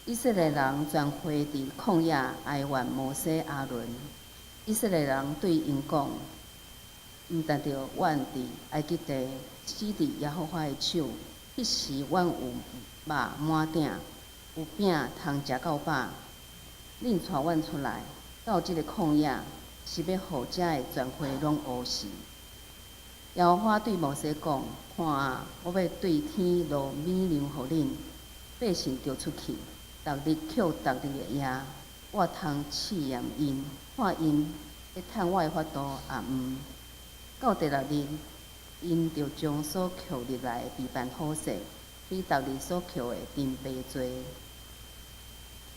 以色列人全會佇曠野哀怨摩西、亞倫。以色列人對𪜶講：毋但著阮佇埃及地死佇耶和華的手，彼時阮有肉滿鼎，有餅通食到飽。恁帶阮出來，到這个曠野，是欲予遮的全會攏餓死。耶和華對摩西講：看啊，我欲對天落米糧予恁，百姓著出去，逐日抾逐日的額，我通試驗𪜶，看𪜶欲趁我的法度抑毋。到第六日，𪜶著將所抾入來的備辦好勢，比逐日所抾的重倍濟。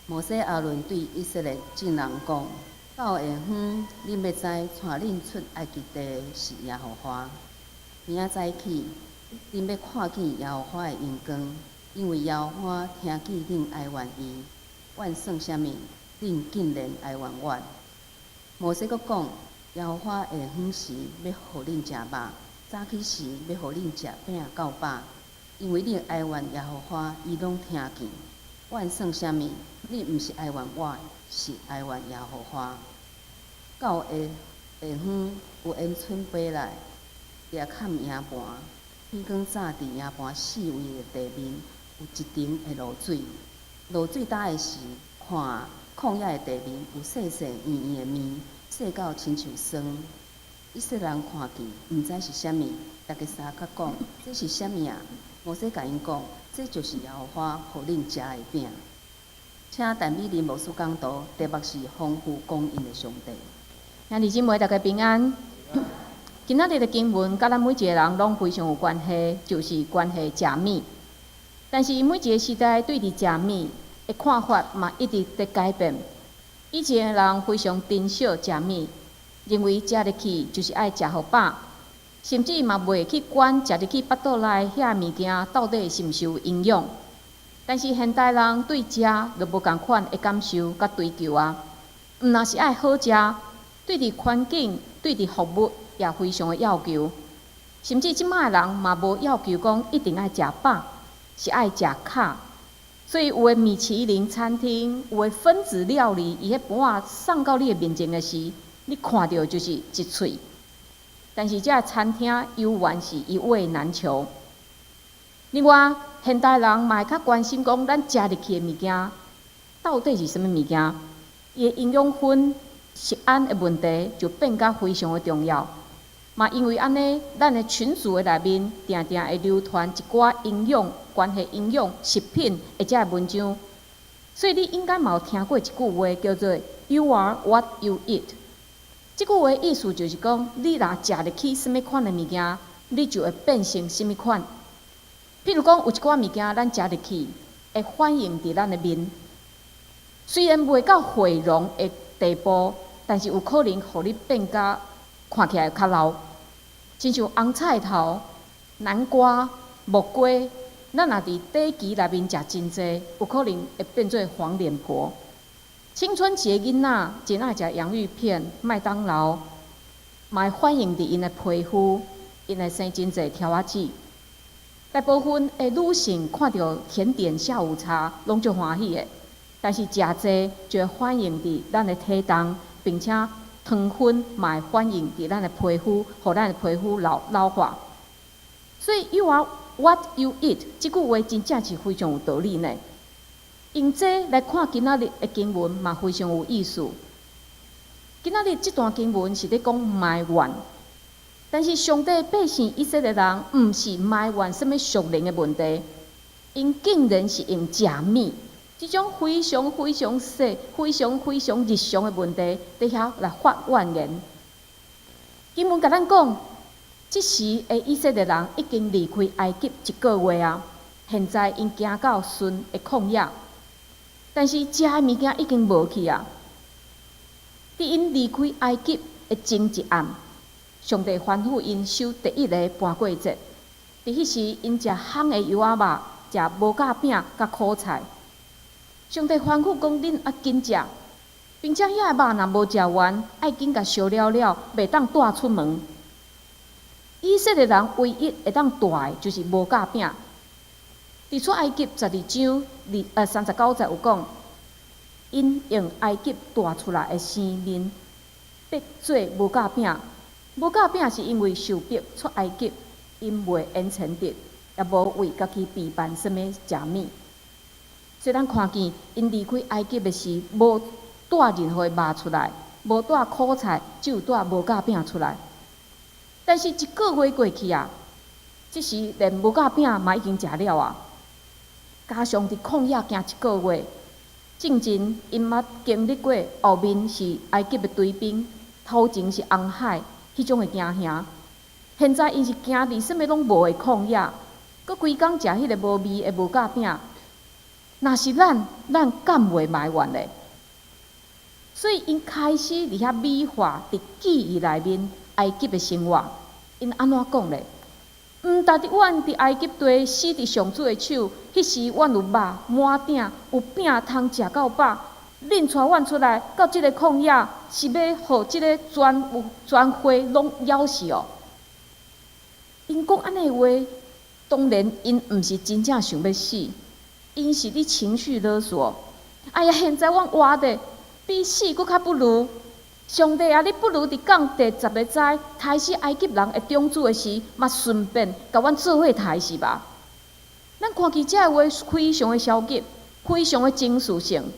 摩西、亞倫對以色列眾人講：到下昏，恁欲知帶恁出埃及地的是耶和華。明仔早起，恁欲看見耶和華的榮光，因為耶和華聽見恁哀怨伊，阮算啥物？恁竟然哀怨阮。摩西閣講：耶和華下昏時欲予恁食肉，早起時欲予恁食餅夠飽，因為恁哀怨耶和華，伊攏聽見。阮算啥物？恁毋是哀怨我，是哀怨耶和華。到下下昏，有煙囱飛來，掠崁營盤，天光早佇營盤四圍的地面有一層的露水。露水焦的時，看曠野的地面有細細圓圓的麵，細到親像霜。以色列人看見，毋知是啥物，逐家相佮講：這是啥物啊？摩西共𪜶講：這就是耶和華予恁食的餅。請陳美玲牧師講道，題目是豐富供應的上帝。兄弟姊妹，大家平安。今仔日的經文，佮咱每一个人攏非常有關係，就是關係食物。但是每一个時代對佇食物的看法嘛，一直佇改變。以前的人非常珍惜食物，認為食入去就是愛食予飽，甚至嘛袂去管食入去腹肚內遐物件到底是毋是有營養。但是現代人對食就無仝款的感受佮追求啊，毋若是愛好食，對佇環境、對佇服務也非常的要求。甚至這擺的人嘛無要求講一定愛食飽，是愛食較。所以有的米其林餐廳，有的分子料理，伊彼盤仔送到你的面前的時，你看著就是一喙。但是這餐廳猶原是一位難求。另外，現代人嘛會較關心講，咱食入去的物件到底是啥物物件，伊的營養分、食安的問題就變甲非常的重要。嘛因為按呢，咱的群組的內面，定定會流傳一寡營養、關係營養食品的這个文章，所以你應該嘛有聽過一句話，叫做 “You are what you eat”。這句話意思就是講，你若食入去啥物款的物件，你就會變成啥物款。譬如講，有一寡物件咱食入去，會反映佇咱的面，雖然袂到毀容的地步，但是有可能予你變甲看起來較老。親像紅菜頭、南瓜、木瓜，咱若佇短期內面食真濟，有可能會變做黃臉婆。青春期的囡仔真愛食洋芋片、麥當勞，嘛會反映佇𪜶的皮膚，𪜶會生真濟柱仔子。大部分的女性看著甜點、下午茶攏足歡喜的，但是食濟就會反映佇咱的體重，並且糖分嘛會反映佇咱的皮膚，予咱的皮膚老老化。所以 “You are what you eat” 這句話真正是非常有道理呢。用這來看今仔日的經文嘛，非常有意思。今仔日這段經文是咧講埋怨，但是上帝百姓以色列人毋是埋怨啥物屬靈的問題，𪜶竟然是用食物這種非常非常細、非常非常日常的問題，佇遐來發怨言。經文共咱講，這時的以色列人已經離開埃及一個月啊，現在𪜶行到汛的曠野，但是食的物件已經無去啊。佇𪜶離開埃及的前一暗，上帝吩咐𪜶守第一个盤過節。佇彼時，𪜶食烘的油仔肉，食無酵餅佮苦菜。上帝吩咐講：恁愛緊食，並且遐个肉若無食完，愛緊共燒了了，袂當帶出門。以色列人唯一會當帶的，就是無酵餅。佇佇出埃及12章39節有講，𪜶用埃及帶出來的生麵，逼做無酵餅。無酵餅是因為受逼出埃及，𪜶袂閒錢得，也無為家己備辦啥物食物。所以咱看見𪜶離開埃及的時，無帶任何的肉出來，無帶苦菜，只有帶無酵餅出來。但是，一個月過去啊，這時連無酵餅嘛已經食了啊。加上佇曠野行一個月，進前𪜶捌經歷過後面是埃及的追兵，頭前是紅海，彼種的驚嚇。現在𪜶是行佇啥物攏無的曠野，閣規工食彼個無味的無酵餅。若是咱，咱敢會埋怨咧？所以𪜶開始佇遐美化，佇記憶內面埃及的生活。𪜶按怎講咧？毋但佇阮佇埃及地死佇上主的手，彼時阮有肉滿鼎，有餅通食到飽。恁帶阮出來到這個曠野，是欲予這个全會攏枵死哦。𪜶講按呢話，當然𪜶毋是真正想欲死，𪜶是咧情緒勒索。哎呀，現在阮活的比死閣較不如。上帝啊，你不如佇降第十个災，刣死埃及人的長子的時，嘛順便共阮做伙刣死吧。咱看見這个話非常的消極，非常的情緒性。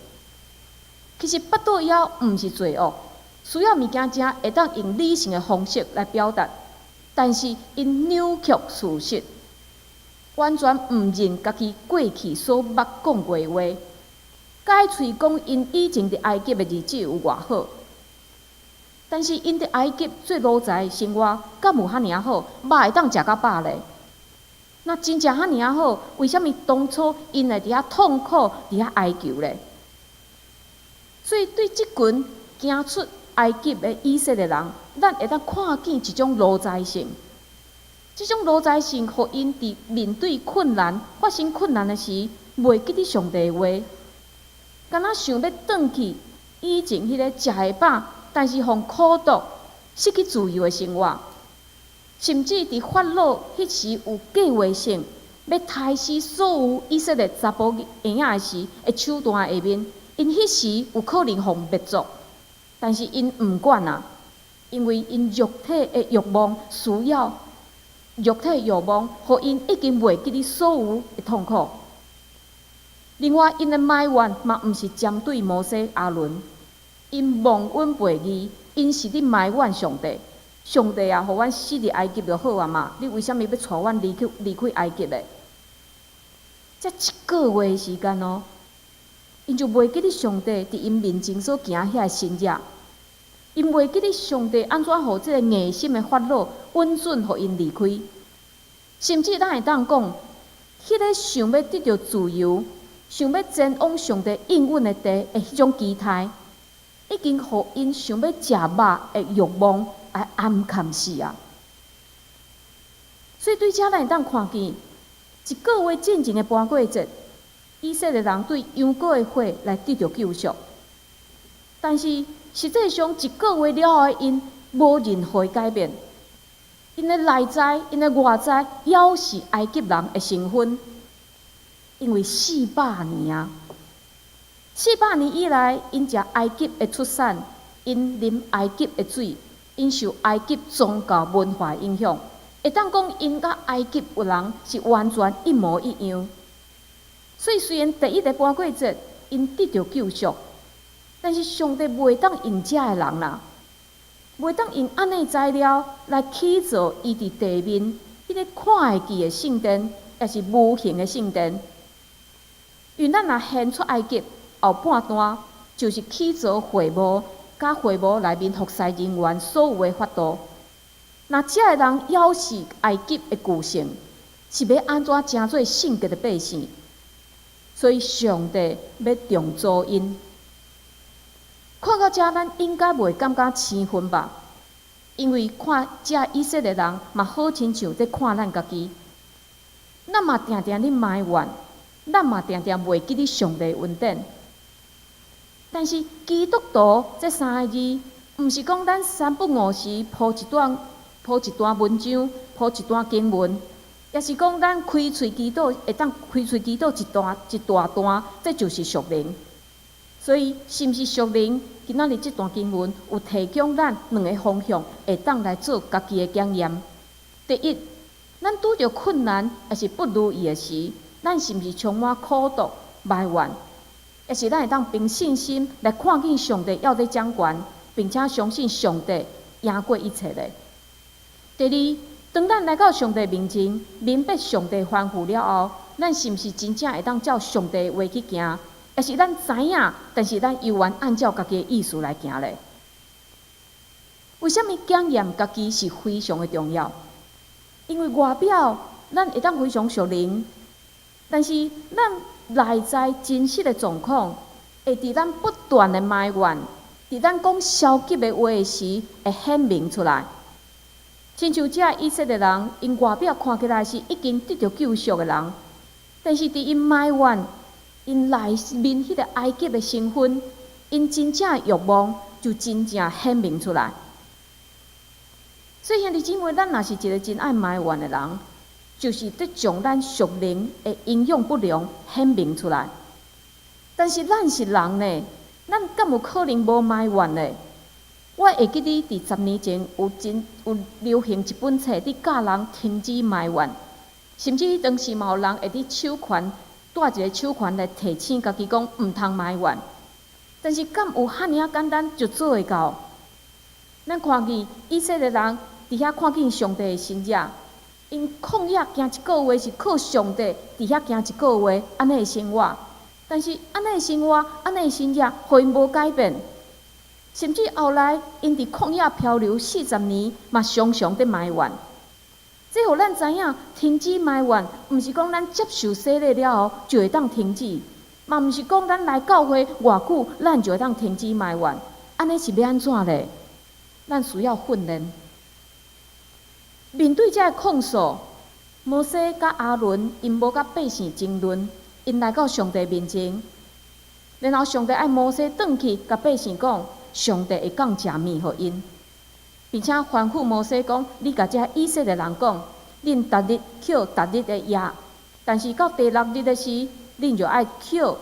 其實腹肚枵毋是罪惡，需要物件食會當用理性的方式來表達，但是𪜶扭曲事實，完全毋認家己過去所捌講過的話，改喙講𪜶以前佇埃及的日子有偌好。但是𪜶佇埃及做奴才的生活，敢有遐爾仔好？肉會當食較飽咧？若真正遐爾仔好，為啥物當初𪜶會佇遐痛苦、佇遐哀求咧？所以對這群行出埃及的以色列人，咱會當看見一種奴才性。這種奴才性，予𪜶佇面對困難、發生困難的時，袂記得上帝的話，敢若想欲轉去以前彼个食會飽，但是予苦毒失去自由的生活，甚至佇法老彼時有計劃性，欲刣死所有以色列查埔嬰仔的時的手段下面，𪜶彼時有可能予滅族，但是𪜶毋管啊，因為𪜶肉體的慾望需要，肉體的慾望，予𪜶已經袂記得所有的痛苦。另外，𪜶的埋怨嘛，毋是針對摩西、亞倫，𪜶忘恩背義，𪜶是咧埋怨上帝。上帝啊，予阮死佇埃及就好啊嘛！你為啥物欲帶阮離開埃及咧？才一個月的時間哦，𪜶就袂記得上帝佇𪜶面前所行遐个神蹟，𪜶袂記得上帝按怎予這个硬心的法老允准予𪜶離開，甚至咱會當講，彼个想欲得著自由、想欲前往上帝應允的地的彼種期待，已經予𪜶想欲食肉的慾望來掩蓋死啊！所以對這咱會當看見，一個月進前的盤過節，以色列人對羊羔的血來得著救贖。但是實際上一個月了後的𪜶無任何的改變，𪜶的內在、𪜶的外在，猶是埃及人的成分。因為四百年啊，四百年以來，𪜶食埃及的出產，𪜶啉埃及的水，𪜶受埃及宗教文化影響，會當講𪜶佮埃及人是完全一模一樣。所以雖然第一个盤過節，𪜶得著救贖，但是上帝袂當用這个人啦，袂當用按呢材料來起造伊佇地面彼个看會見的聖殿，抑是無形的聖殿。因為咱若獻出埃及後半段，就是起造會幕，佮會幕內面服侍人員所有的法度。若這个人猶是埃及的舊性，是欲按怎成做聖潔的百姓？所以上帝欲重組𪜶。看到這，咱應該袂感覺生分吧？因為看這以色列人嘛，好親像佇看咱家己。咱嘛定定咧埋怨，咱嘛定定袂記得上帝恩典。但是基督徒這三個字，毋是講咱三不五時鋪一段文章，鋪一段經文，抑是講咱開喙祈禱會當開喙祈禱一段一大段，這就是屬靈。所以，是毋是屬靈？今仔日這段經文有提供咱兩个方向，會當來做家己的檢驗。第一，咱拄著困難抑是不如意的時，咱是毋是充滿苦毒埋怨？抑是咱會當憑信心來看見上帝猶咧掌權，並且相信上帝贏過一切咧？第二，當咱來到上帝面前，明白上帝吩咐了後，咱是毋是真正會當照上帝的話去行？抑是咱知影，但是咱猶原按照家己的意思來行咧？為啥物檢驗家己是非常的重要？因為外表咱會當非常屬靈，但是咱內在真實的狀況，會佇咱不斷的埋怨，佇咱講消極的話時，會顯明出來。親像這以色列人，𪜶外表看起來是已經得著救贖的人，但是佇𪜶埋怨，𪜶內面彼个埃及的身份，𪜶真正的欲望就真正顯明出來。所以兄弟姊妹，咱若是一个真愛埋怨的人，就是佇將咱屬靈的營養不良顯明出來。但是咱是人呢，咱敢有可能無埋怨呢？我會記得佇10年前有真有流行一本冊，佇教人停止埋怨，甚至當時嘛有人會佇手環戴一个手環來提醒家己講毋通埋怨。但是敢有遐爾仔簡單就做會到？咱看見以色列人佇遐看見上帝的神跡，𪜶曠野行一个月是靠上帝佇遐行一个月按呢的生活，但是按呢的生活、按呢的神跡，予𪜶無改變，甚至後來𪜶佇曠野漂流40年，嘛常常佇埋怨。這予咱知影，停止埋怨，毋是講咱接受洗禮了後就會當停止，嘛毋是講咱來教會偌久，咱就會當停止埋怨。按呢是欲按怎咧？咱需要訓練。面對這个控訴，摩西佮亞倫𪜶無佮百姓爭論，𪜶來到上帝面前，然後上帝愛摩西轉去共百姓講，上帝會降食物予𪜶，並且吩咐摩西講：你共這以色列人講，恁逐日抾逐日的額，但是到第六日的時，恁就愛抾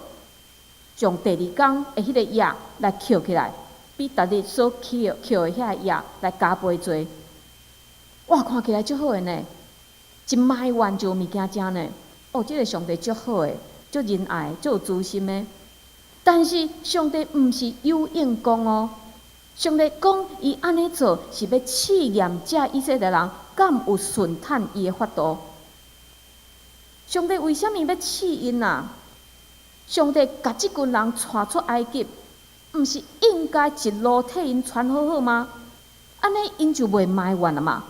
將第二工的彼个額來抾起來，比逐日所抾抾的遐个額來加倍濟。哇，看起來足好的呢！一埋怨就有物件食呢。哦，這个上帝足好的，足仁愛，足有慈心的。但是上帝毋是有應講哦，上帝講伊按呢做是欲試驗這以色列人敢有順趁伊的法度。上帝為啥物欲試𪜶啊？上帝共這群人帶出埃及，毋是應該一路替𪜶傳好好嗎？按呢𪜶就袂埋怨了嘛？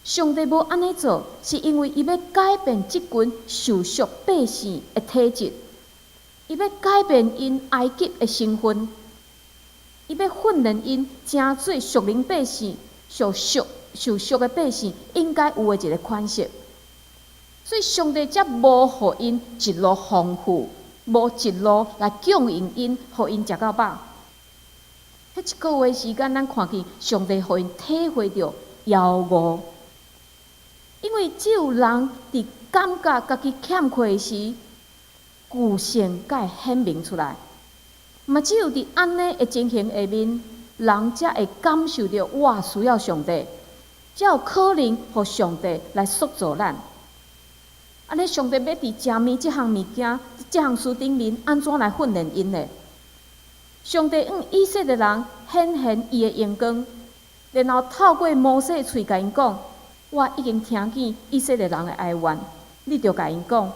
上帝無按呢做，是因為伊欲改變這群受贖百姓的體質，伊欲改變𪜶埃及的身份，伊欲訓練𪜶成做屬靈百姓、受贖受贖的百姓應該有的一个款式。所以上帝才無予𪜶一路豐富，無一路來供應𪜶，予𪜶食到飽。彼一个月時間，咱看見上帝予𪜶體會著枵餓。因為只有人佇感覺家己欠缺時，舊性才會顯明出來。嘛，只有佇按呢的情形下面，人才會感受著我需要上帝，才有可能予上帝來塑造咱。按呢，上帝欲佇食物這項物件、這項事頂面，按怎來訓練𪜶呢？上帝向以色列人顯現伊的榮光，然後透過摩西的喙共𪜶講：我已經聽見以色列人的哀怨，你著共𪜶講，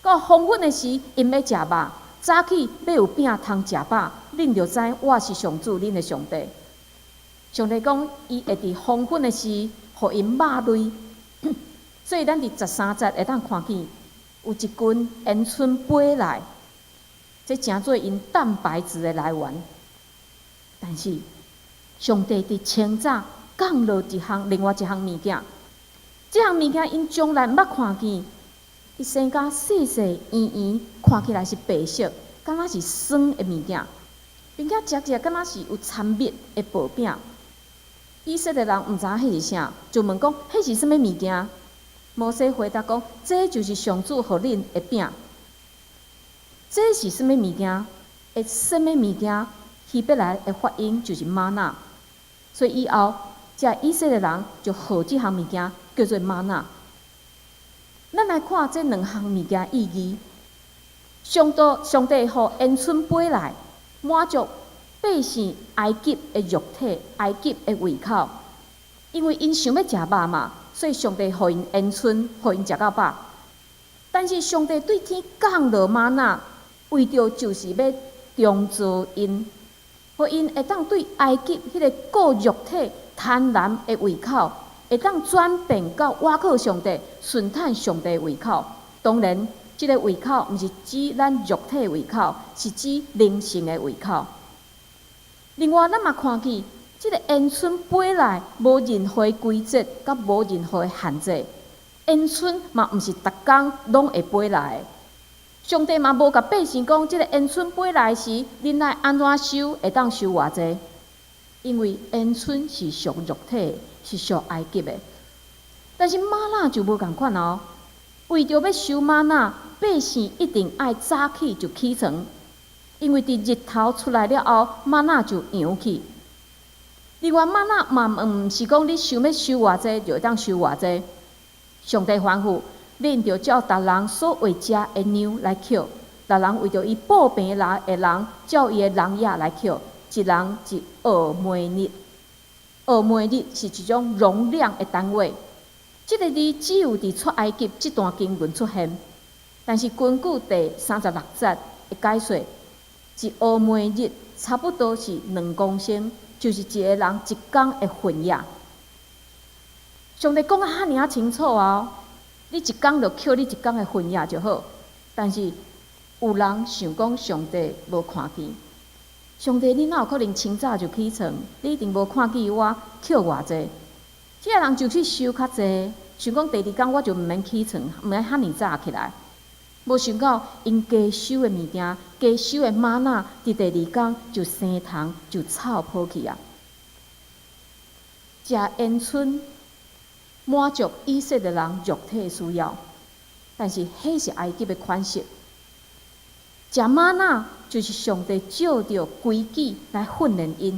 到黃昏的時，𪜶欲食肉；早起欲有餅通食飽，恁就知我是上主恁的上帝。上帝講，伊會佇黃昏的時，予𪜶肉類。所以咱佇13節會當看見，有一群鵪鶉飛來，這成做𪜶蛋白質的來源。但是上帝佇清早降落一項另外一項物件，這項物件𪜶從來毋捌看見，伊生甲細細圓圓，看起來是白色，敢若是酸的物件，並且食起來敢若是有摻蜜的薄餅。以色列人毋知影彼是啥，就問講彼是啥物物件？摩西回答講：這就是上主予恁的餅。這是啥物物件？會啥物物件？希伯來的發音就是嗎哪，所以以後，這以色列人就號這項物件叫做嗎哪。咱來看這兩項物件意義。上帝上帝予鵪鶉飛來，滿足百姓埃及的肉體、埃及的胃口，因為𪜶想欲食肉嘛，所以上帝予𪜶鵪鶉，予𪜶食到飽。但是上帝對天降落嗎哪，為著就是欲重造𪜶，予𪜶會當對埃及彼个顧肉體貪婪的胃口，會當轉變到倚靠上帝、順趁上帝的胃口。當然，這个胃口毋是指咱肉體的胃口，是指靈性的胃口。另外，咱嘛看見，這个鵪鶉飛來無任何規則，佮無任何限制。鵪鶉嘛毋是逐工攏會飛來的。上帝嘛無共百姓講，這个鵪鶉飛來時，恁愛按怎收，會當收偌濟？因為鵪鶉是屬肉體，是屬埃及的。但是嗎哪就無仝款哦。為著欲收嗎哪，百姓一定愛早起就起床，因為佇日頭出來了後，嗎哪就揚去。另外，嗎哪嘛毋是講你想欲收偌濟就會當收偌濟。上帝吩咐，恁著照逐人所會食的量來抾，逐人為著伊布棚內的人，照伊的人額來抾，一人一俄梅日。俄梅日是一種容量的單位。這个字只有佇出埃及這段經文出現，但是根據第36節的解說，一俄梅日差不多是2公升，就是一个人一工的份額。上帝講甲遐爾清楚啊！你一工就抾你一工的份額就好。但是有人想講上帝無看見，上帝你哪有可能清早就起床？你一定無看見我抾偌濟。這个人就去收較濟，想講第二工我就毋免起床，毋免遐爾早起來。無想到𪜶加收的物件，加收的嗎哪，佇第二工就生蟲，就臭泡去啊！食鵪鶉滿足以色列人肉體的需要，但是彼是埃及的款式。食嗎哪就是上帝藉著規矩來訓練𪜶，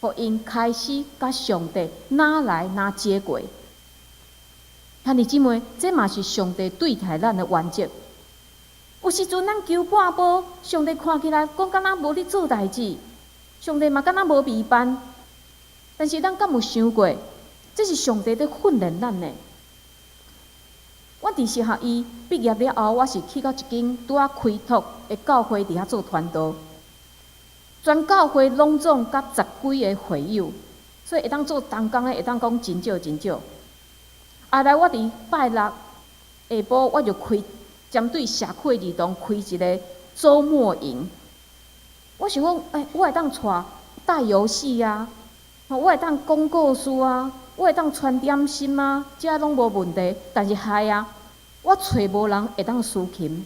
予𪜶開始佮上帝若來若接軌。兄弟姊妹，這嘛是上帝對待咱的原則。有時陣咱求半步，上帝看起來講敢若無咧做代誌，上帝嘛敢若無備辦。但是咱敢有想過，這是上帝佇訓練咱呢？我佇神學院畢業了後，我是去到一間拄仔開拓的教會佇遐做傳道。全教會攏總佮十幾個會友，所以會當做同工的會當講真少真少。後來我佇拜六下晡，我就開針對社區兒童開一个週末營。我想講，欸，我會當帶帶遊戲啊，我會當講故事啊，我會當傳點心啊，這攏無問題。但是害啊，我揣無人會當司琴。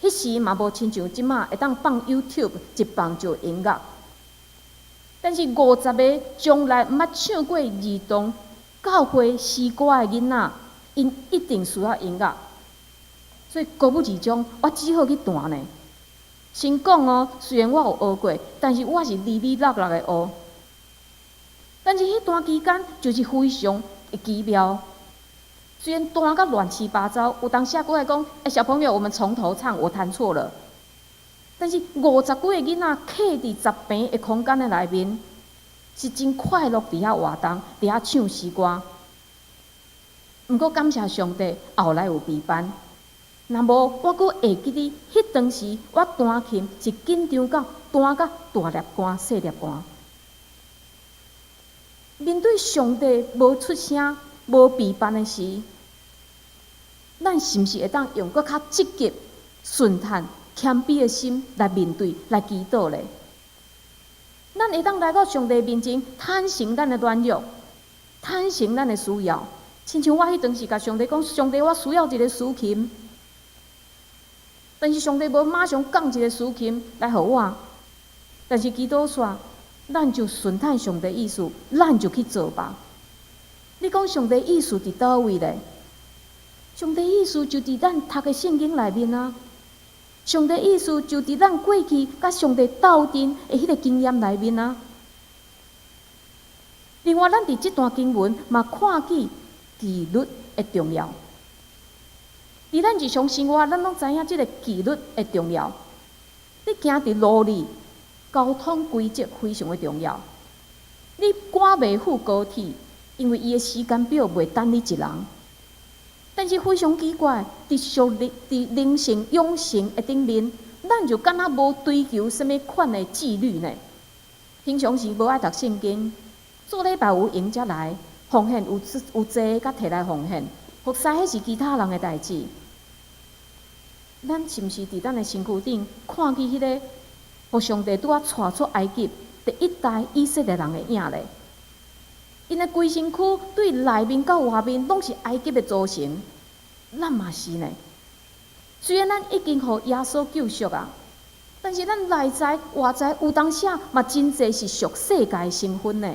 彼時嘛無親像這馬會當放 YouTube，一放就有音樂。但是50個從來毋捌唱過兒童教會詩歌的囡仔，𪜶一定需要音樂。所以孤舞二將，我只好去彈呢。先講哦，雖然我有學過，但是我是離離落落的學。但是彼段期間就是非常的奇妙。雖然彈甲亂七八糟，有當時閣會講：“欸，小朋友，我們從頭唱，我彈錯了。”但是50幾個囡仔客佇10坪的空間的內面，是真快樂佇遐活動，佇遐唱詩歌。毋過感謝上帝，後來有備辦。若無，我閣會記得，彼當時我彈琴是緊張到彈甲大粒汗、細粒汗。面對上帝無出聲、無備辦的時，咱是毋是會當用閣較積極、順趁、謙卑的心來面對、來祈禱咧？咱會當來到上帝面前，坦誠咱的軟弱，坦誠咱的需要。親像我彼當時共上帝講：“上帝，我需要一个司琴。”但是上帝無馬上降一个司琴來予我。但是祈禱煞，咱就順趁上帝意思，咱就去做吧。你講上帝意思佇佗位咧？上帝意思就佇咱讀的聖經內面啊！上帝意思就佇咱過去佮上帝鬥陣的彼个經驗內面啊！另外，咱佇這段經文嘛看見紀律的重要。佇咱日常生活，咱攏知影這个紀律的重要。你行佇路裡，交通規則非常的重要。你趕袂赴高鐵，因為伊的時間表袂等你一人。但是非常奇怪，佇屬靈、佇靈性養成的頂面，咱就敢若無追求啥物款的紀律呢？平常時無愛讀聖經，做禮拜有閒才來奉獻，有濟才提來奉獻，服侍彼是其他人的代誌。咱是毋是佇咱的身軀頂看見彼个，予上帝拄仔帶出埃及第一代以色列人的影咧？𪜶的規身軀對內面到外面攏是埃及的組成，咱嘛是呢。雖然咱已經予耶穌救贖啊，但是咱內在外在有當時嘛真濟是屬世界的成分呢。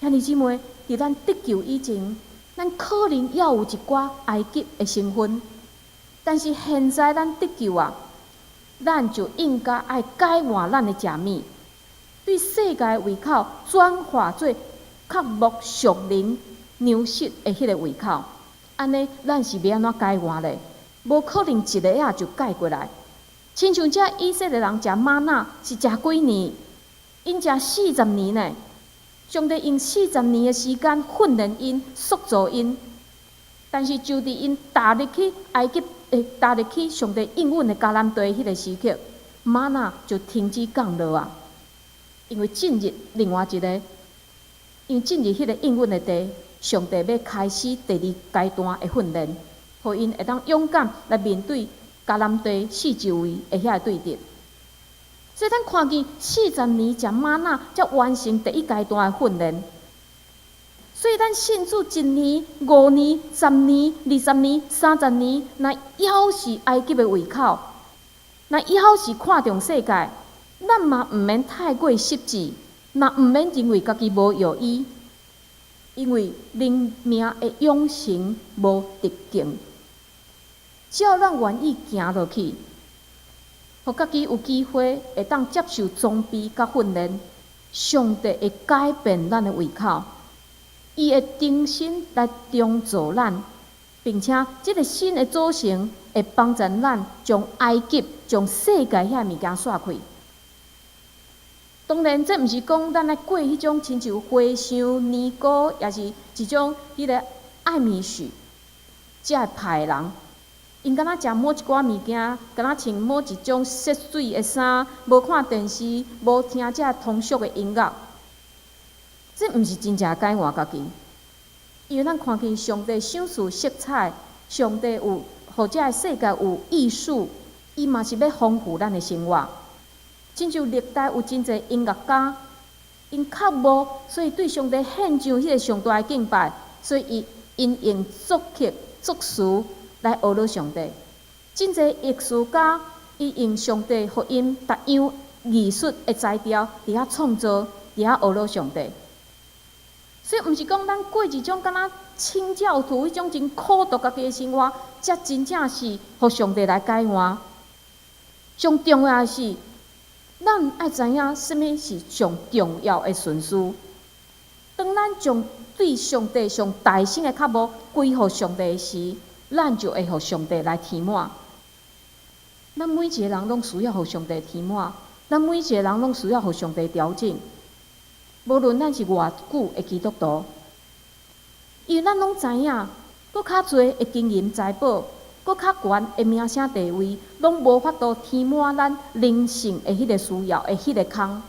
兄弟姊妹，佇咱得救以前，咱可能猶有一寡埃及的成分，但是現在咱得救啊，咱就應該愛改換咱的食物，對世界胃口轉化做渴慕屬靈糧食的彼个胃口。按呢，咱是欲按怎改換咧？無可能一下仔就改過來。親像這以色列人食瑪納是食幾年？𪜶食四十年呢。上帝用四十年的時間訓練𪜶、塑造𪜶，但是就佇𪜶踏入去埃及，踏入去上帝應允的迦南地彼个時刻，瑪納就停止降落啊！因為進入另外一个，因為進入彼个應允的地，上帝欲開始第二階段的訓練，予𪜶會當勇敢來面對迦南地四周圍的遐個對敵。所以咱看見四十年食瑪納，才完成第一階段的訓練。所以咱信主一年、5年、10年、20年、30年，若猶是埃及的胃口，若猶是看重世界，咱嘛毋免太過失志，嘛毋免認為家己無藥醫，因為靈命的養成無捷徑。只要咱願意行落去，予家己有機會會當接受裝備佮訓練，上帝會改變咱的胃口，伊會重新來重造咱，並且這个新的組成會幫助咱將埃及、將世界遐物件煞開。當然，這毋是講咱愛過彼種親像和尚、尼姑，抑是一種彼个愛米許這个派的人。𪜶敢若食某一寡物件，敢若穿某一種色水的衫，無看電視，無聽這通俗的音樂，這毋是真正改換家己。因為咱看見上帝賞賜色彩，上帝有予這个世界有藝術，伊嘛是欲豐富咱的生活。親像歷代有真濟音樂家，𪜶渴慕，所以對上帝獻上彼个上大的敬拜，所以𪜶用作曲、作詞來學了上帝。真濟藝術家，伊用上帝予𪜶逐樣藝術的才調，佇遐創造，佇遐學了上帝。所以，毋是講咱過一種敢若清教徒彼種真苦毒家己的生活，才真正是予上帝來改換。上重要的是，咱愛知影啥物是上重要的順序。當咱將對上帝上大聲的渴慕歸予上帝時，咱就會予上帝來填滿。咱每一个人攏需要予上帝填滿，咱每一个人攏需要予上帝調整。無論咱是偌久的基督徒，因為咱攏知影，閣較濟的金銀財寶，閣較懸的名聲地位，攏無法度填滿咱靈性的彼个需要的彼个空。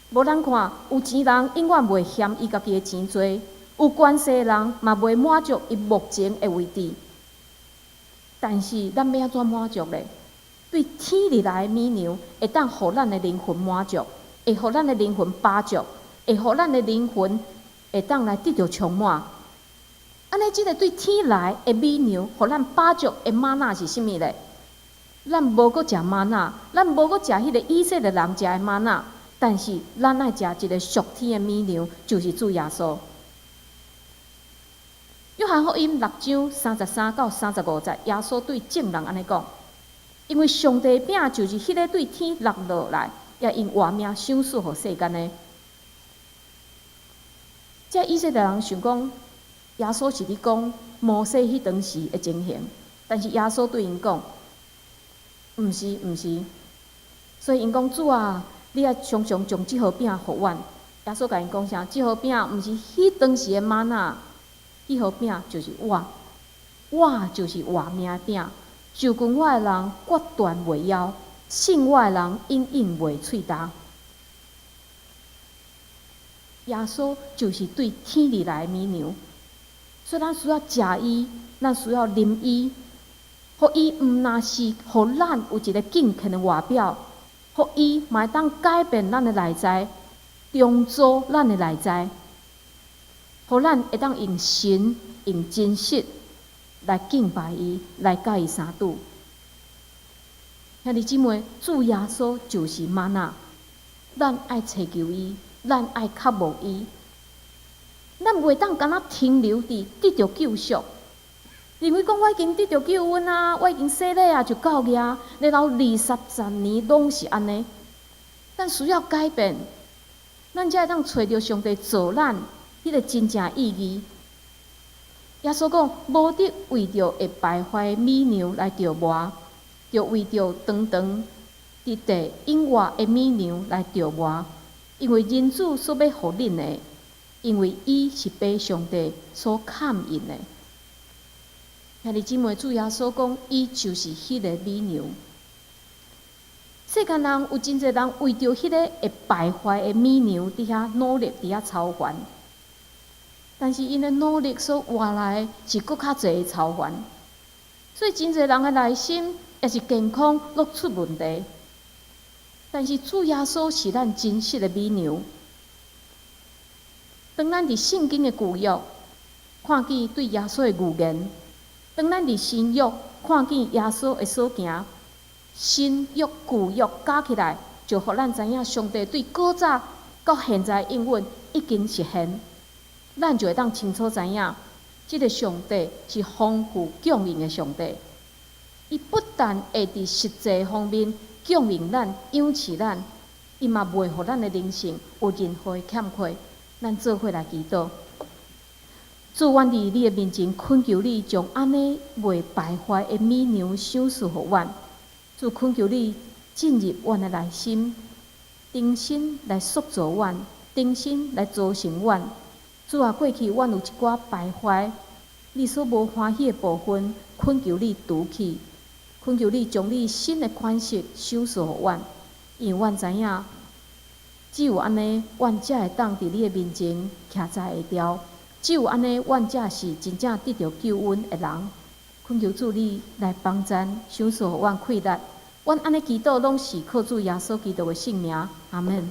無咱看，有錢人永遠袂嫌伊家己的錢濟，有權勢人嘛袂滿足伊目前的位置。但是咱欲按怎滿足咧？對天裡來的米糧，會當予咱的靈魂滿足，會予咱的靈魂飽足，會予咱的靈魂會當來得著充滿。按呢，這个對天來的米糧，予咱飽足的瑪納是啥物咧？咱無閣食瑪納，咱無閣食彼个以色列人食的瑪納，但是咱愛食一个屬天的米糧，就是主耶穌。約翰福音6章33到35節，耶穌對眾人按呢講：因為上帝餅就是彼个對天落落來，也用活命賞賜予世間的。這以色列人想講，耶穌是佇講摩西彼當時的情形，但是耶穌對𪜶講，毋是，毋是。所以𪜶講，主啊，你愛常常將這號餅予阮。耶穌共𪜶講啥？這號餅毋是彼當時的瑪納，彼號餅就是我，我就是活命的餅。就近我的人決斷袂枵，信我的人永遠袂喙焦。耶穌就是對天而來的米糧，所以咱需要食伊，咱需要啉伊，予伊毋若是予咱有一个敬虔的外表，予伊嘛會當改變咱的內在，重組咱的內在，予咱會當用神、用真實來敬拜伊，來佮伊相拄。兄弟姊妹，主耶穌就是瑪納，咱愛揣求伊，咱愛渴慕伊，咱袂當干焦停留佇得著救贖，認為講我已經得著救恩啊，我已經洗禮啊，就夠額。然後二十十年攏是按呢，咱需要改變，咱才會當揣著上帝造咱彼个真正意義。耶穌講，無得為著會敗壞米糧來琢磨，著為著長長佇地永活的米糧來琢磨。因為人子所欲予恁的，因為伊是父上帝所崁印的。兄弟姊妹，主耶穌講，伊就是彼个米糧。世間人有真濟人為著彼个會敗壞的米糧，佇遐努力，佇遐操煩。但是𪜶的努力所換來的是閣較濟的操煩。所以真濟人的內心抑是健康攏出問題。但是主耶穌是咱真實的米糧。當咱佇聖經的舊約看見對耶穌的預言，當咱佇新約看見耶穌的所行，新約舊約加起來，就予咱知影上帝對古早到現在應允已經實現。咱就會當清楚知影，這个上帝是豐富供應的上帝。伊不但會佇實際方面供應咱、養飼咱，伊嘛袂予咱的靈性有任何的欠缺。咱做伙來祈禱。主，阮佇你的面前懇求你，將按呢袂敗壞的米糧賞賜予阮。主，懇求你進入阮的內心，重新來塑造阮，重新來造成阮。主啊，過去阮有一寡敗壞，你所無歡喜的部分，懇求你除去，懇求你將你新的款式賞賜予阮，因為阮知影，只有按呢，阮才會當佇你的面前徛在會牢。只有按呢，阮才是真正得著救恩的人。懇求主你來幫贊，賞賜予阮氣力。阮按呢祈禱，攏是靠主耶穌基督的聖名。阿門。